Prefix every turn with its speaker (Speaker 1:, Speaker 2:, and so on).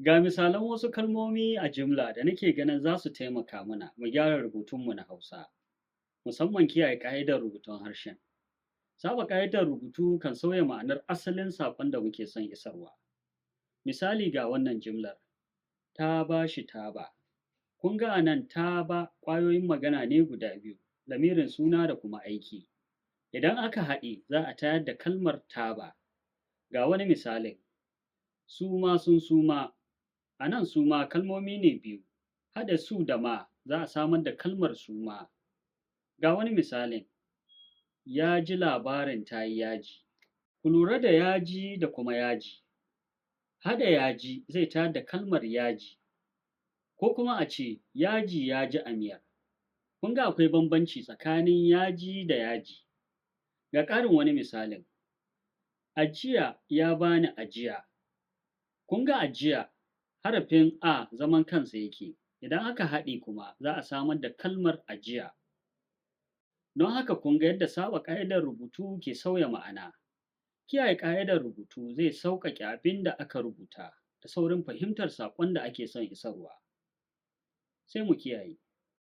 Speaker 1: Ga misalan wasu kalmomi a jimla da nake ganin za su taimaka mana mu gyara rubutunmu na Hausa, musamman kiyaye ƙa'idar rubutun harshen. Saba ƙa'idar rubutu kan sauya ma'anar asalin saƙon da muke son isarwa. Misali, ga wannan jimlar: ta ba shi taba. Kun ga a nan ta ba ƙwayoyin magana ne guda biyu, lamirin suna da kuma aiki. Idan aka haɗe, za a tayar da kalmar taba. Ga wani misalin: su ma sun suma. A nan suma kalmomi ne biyu, haɗa su da ma za a samar da kalmar suma. Ga wani misalin: ya ji labarin ta yi yaji. Ku lura da yaji da kuma yaji. Haɗa yaji zai tayar da kalmar yaji, ko kuma a ce yaji ya ji a miyar. Kun ga akwai bambanci tsakanin yaji da yaji. Ga ƙarin wani misalin: ajiya ya ba ni ajiya. Kun ga ajiya, harafin a zaman kansa yake, idan aka haɗe kuma za a samar da kalmar ajiya. Don haka kun ga yadda saɓa ƙa'idar rubutu ke sauya ma'ana. Kiyaye ƙa'idar rubutu zai sauƙaƙe abin da aka rubuta da saurin fahimtar saƙon da ake son isarwa. Sai mu kiyaye.